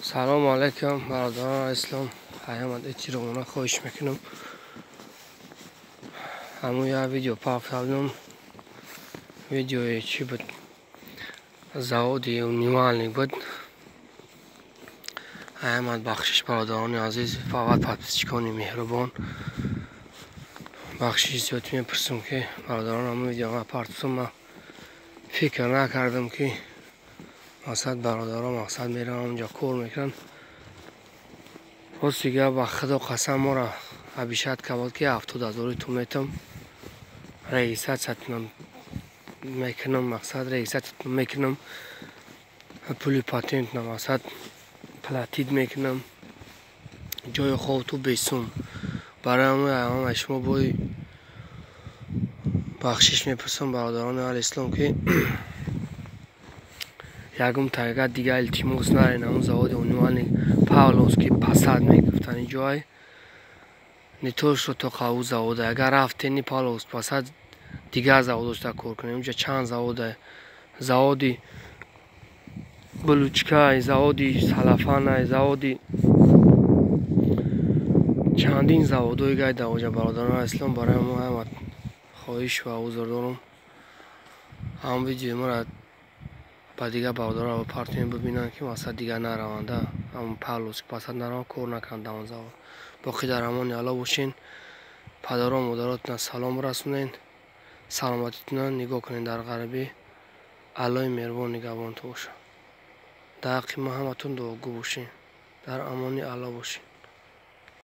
Салому алайкум, бародарон ислом. Ҳамад эҳтиромона хоҳиш мекунам. Ҳамун як видео пафтадум. Видеои чӣ буд? Заводи унимальник буд. Ҳамад бахшиш, бародарони азиз ва подписчикони меҳрубон. Бахшиши зиёд мепурсам, ки бародарон, ҳамун видео ма партофтам, ма фикр накардам, ки мақсад бародарон мақсад мераванд, онҷо кор мекунанд. Рости гап, ба Худо қасам, моро обещать кард, ки 70 ҳазори тум метам, регистрация мекунам, мақсад регистрация мекунам, пули патент мақсад платить мекунам, ҷои хобту бесум. Барои ҳамаи шумо бой бахшиш мепурсам, бародарони аҳли ислом, ки ягон тайга дига илтимос нарен ҳамун заводи унимальник Павловский Посад мегуфтанд. Ин ҷой не то что только ӯ завода, агар рафтени Павловский Посад, дигар заводошта кор кунем. Унҷа чанд завода: заводи булочка, заводи салафана, заводи чандин заводҳои гай дар оҷа. Бародарони ислом, барои мо ҳама хоҳиш ва узр дорам. Ҳам видеои моро ба дигар бародарон партоем, бибинанд, ки мақсад дигар нараванда, ҳамун Павловский Посад нараванд, кор накунанд дар он завод. Боқӣ дар амони Алло бошен. Падару модаротона салом расонед, саломатитона нигоҳ кунед. Дар ғарибӣ Аллои меҳрубон нигаҳбонтон бошад. Дар ҳаққи ма ҳаматон дуогӯ бошед. Дар амони Алло бошед.